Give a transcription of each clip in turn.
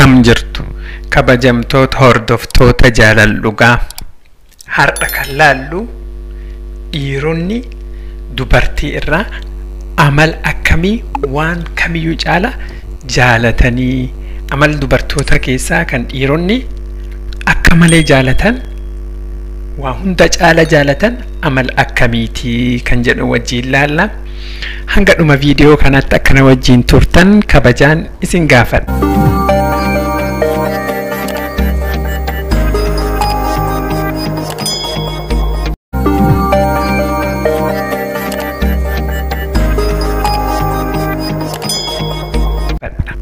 Akkam jirtu kabajamtoota hordoftoota jaalala dhugaa. Har'a kan laallu dhiironni dubartii irraa amala akkamii waan kamiyyuu caala jaalatanii, amala dubartoota keessaa kan dhiironni akka malee jaalatan, waa hunda caala jaalatan amala akkamiitii kan jedhu wajjiin laalla. Hanga dhuma viidiyoo kanaatti akkana wajjiin turtan kabajaan isin gaafadha.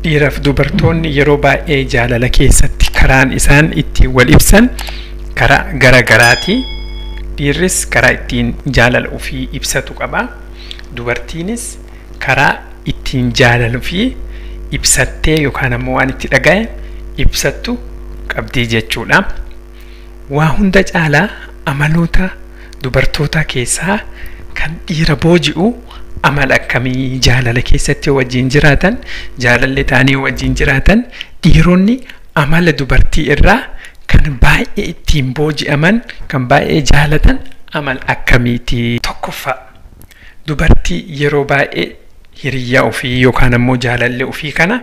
Dhiiraaf dubartoonni yeroo baay'ee jaalala keessatti karaan isaan ittiin wal ibsan karaa gara garaati. Dhiirris karaa ittiin jaalala ofii ibsatu qaba. Dubartiinis karaa ittiin jaalala ofii ibsattee yookaan ammoo waan itti dhaga'e ibsattu qabdii jechuudha. Waa hunda caalaa amaloota dubartoota keessaa kan dhiira booji'u amala akkamii jaalala keessatti wajjin jiraatan, jaalallee ta'anii wajjin jiraatan, dhiironni amala dubartii irraa kan baay'ee ittiin booji'aman, kan baay'ee jaalatan amala akkamiiti? Tokkoffaa, dubartii yeroo baay'ee hiriyyaa ofii yookaan ammoo jaalallee ofii kana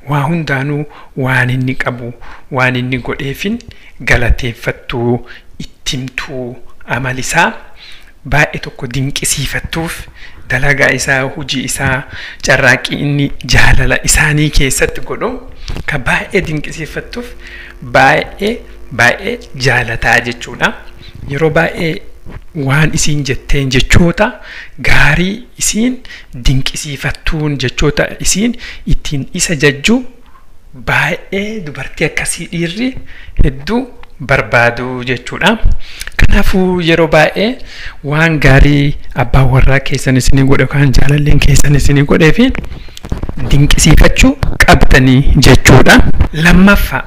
waa hundaanuu waan inni qabu, waan inni godheefin galateeffattuu, ittimtuu, amalisaa baay'ee tokko dinqisiifattuuf, dalagaa isaa, hojii isaa, carraaqqii inni jaalala isaanii keessatti godhu ka baay'ee dinqisiifattuuf baay'ee baay'ee jaalataa jechuudha. Yeroo baay'ee waan isiin jetteen jechoota gaarii isiin dinqisiifattuun, jechoota isiin ittiin isa jajju baay'ee dubartii akkasii dhiirri hedduu barbaadu jechuudha. Kanaafuu yeroo baay'ee waan gaarii abbaan warraa keessan isinii godhe yookaan jaalalleen keessan isinii godhee fi dinqisiifachuu qabdanii jechuudha. Lammaffaa,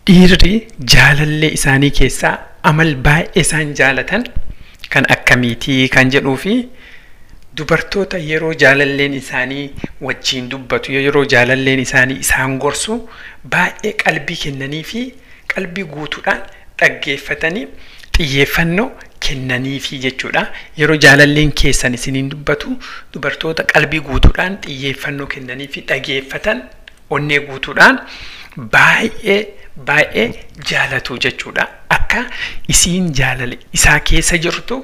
dhiirri jaalallee isaanii keessaa amal baay'ee isaan jaalatan kan akkamiitii kan jedhuu fi dubartoota yeroo jaalalleen isaanii wajjin dubbatu, yeroo jaalalleen isaanii isaan gorsu baay'ee qalbii kennanii fi qalbii guutuudhaan dhaggeeffatanii xiyyeeffannoo kennaniifi jechuudha. Yeroo jaalalleen keessan isiniin dubbatu dubartoota qalbii guutuudhaan xiyyeeffannoo kennanii fi dhaggeeffatan onnee guutuudhaan baay'ee baay'ee jaalatu jechuudha. Akka isiin jaalala isaa keessa jirtu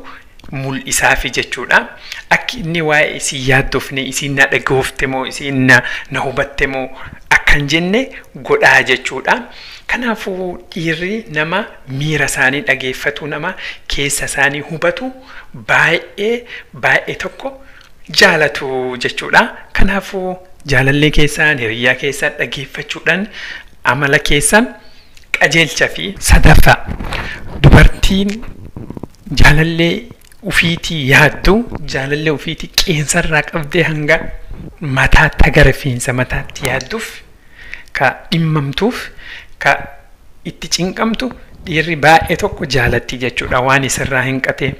mul'isaafi jechuudha. Akki inni waa'ee isii yaaddofne, isiin na dhagoofte moo isiin na hubatte moo akkan jenne godhaa jechuudha. Kanaafuu dhiirri nama miira isaanii dhageeffatu, nama keessa isaanii hubatu baay'ee baay'ee tokko jaalatu jechuudha. Kanaafuu jaalallee keessan, hiriyyaa keessan dhageeffachuudhaan amala keessan qajeelcha. Fi sadaffaa, dubartiin jaalallee ufiitii yaaddu, jaalallee ufiitii qeensarraa qabdee hanga mataatti haga rifeensa mataatti yaadduuf, ka dhimmamtuuf, ka itti cinqamtu dhiirri baay'ee tokko jaalatti jechuudha. Waan isarraa hin qate,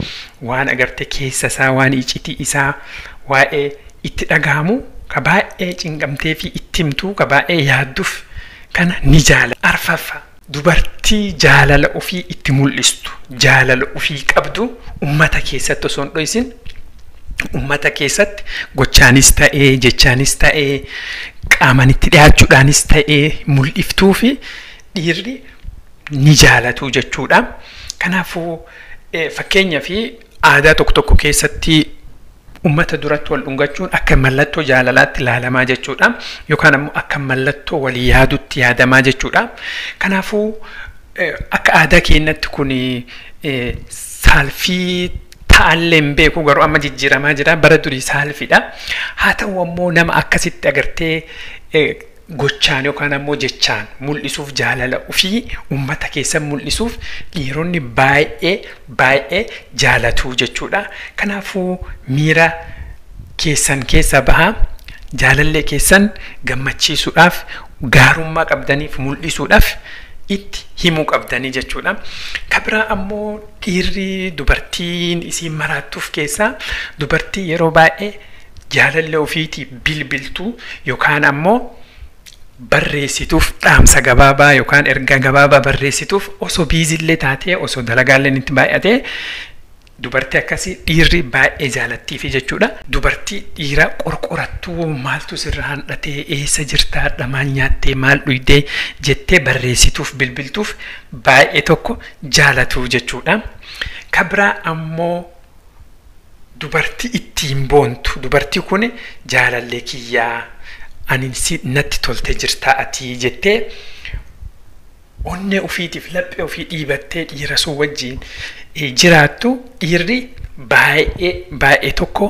waan agarte keessa isaa, waan icitii isaa waa'ee itti dhagahamu ka baay'ee cinqamtee fi itti himtuu, ka baay'ee yaadduuf kana ni jaalala. Arfaffaa, dubartii jaalala ofii itti mul'istu, jaalala ofii qabdu ummata keessatti osoo hin dho'isin, ummata keessatti gochaanis ta'ee, jechaanis ta'ee, qaamaan itti dhiyaachuudhaanis ta'ee mul'iftuu fi dhiirri ni jaalatu jechuudha. Kanaafuu fakkeenyaa fi aadaa tokko tokko keessatti ummata duratti wal dhungachuun akka mallattoo jaalalaatti ilaalamaa jechuudha. Yookaan ammoo akka mallattoo walii yaadutti yaadamaa jechuudha. Kanaafuu akka aadaa keenyatti kun saalfii ta'allee hin beeku, garuu amma jijjiiramaa jira. Bara durii saalfiidha. Haa ta'u ammoo nama akkasitti agartee gochaan yookaan ammoo jechaan mul'isuuf, jaalala ofii ummata keessa mul'isuuf dhiironni baay'ee baay'ee jaalatu jechuudha. Kanaafuu miira keessan keessa bahaa, jaalallee keessan gammachiisuudhaaf, gaarummaa qabdaniif mul'isuudhaaf itti himuu qabdanii jechuudha. Kan biraa ammoo dhiirri dubartiin isiin maraattuuf keessaa dubartii yeroo baay'ee jaalallee ofiitii bilbiltu yookaan ammoo Barreessituuf dhaamsa gabaabaa yookaan ergaa gabaabaa barreessituuf, osoo busyllee taatee, osoo dalagaalleen itti baay'atee, dubartii akkasii dhiirri baay'ee jaalattiifi jechuudha. Dubartii dhiira qorqorattuu, maaltu sirra handhatee, eessa jirtaa, maal nyaattee, maal dhuydee jettee barreessituuf, bilbiltuuf baay'ee tokko jaalatu jechuudha. Kabraa ammoo dubartii ittiin boontu, dubartii kun jaalallee kiyyaa, ani si natti tolte jirtaa ati jettee onnee ofiitiif laphee ofii dhiibattee dhiira sun wajjin jiraattu dhiirri baay'ee baay'ee tokko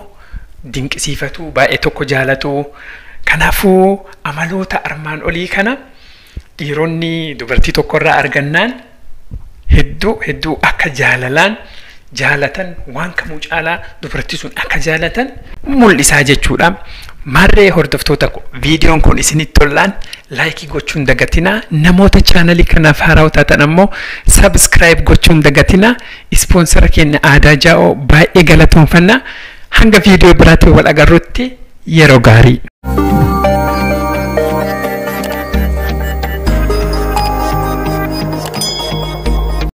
dinqisiifatu, baay'ee tokko jaalatu. Kanaafuu amaloota armaan olii kana dhiironni dubartii tokkorraa argannaan hedduu hedduu akka jaalalaan jaalatan, waan kamuu caalaa dubartii sun akka jaalatan mul'isaa jechuudha. Maarree hordoftoota ko, viidiyoon kun isinitti tollaan like gochuun dagatinaa. Namoota chaanalii kanaaf haarawaa taatan ammoo subscribe gochuun dagatinaa. Sponsor keenya Aadaa Jaa'oo baay'ee galatoonfanna. Hanga viidiyoo biraatiin wal agarrutti yeroo gaarii.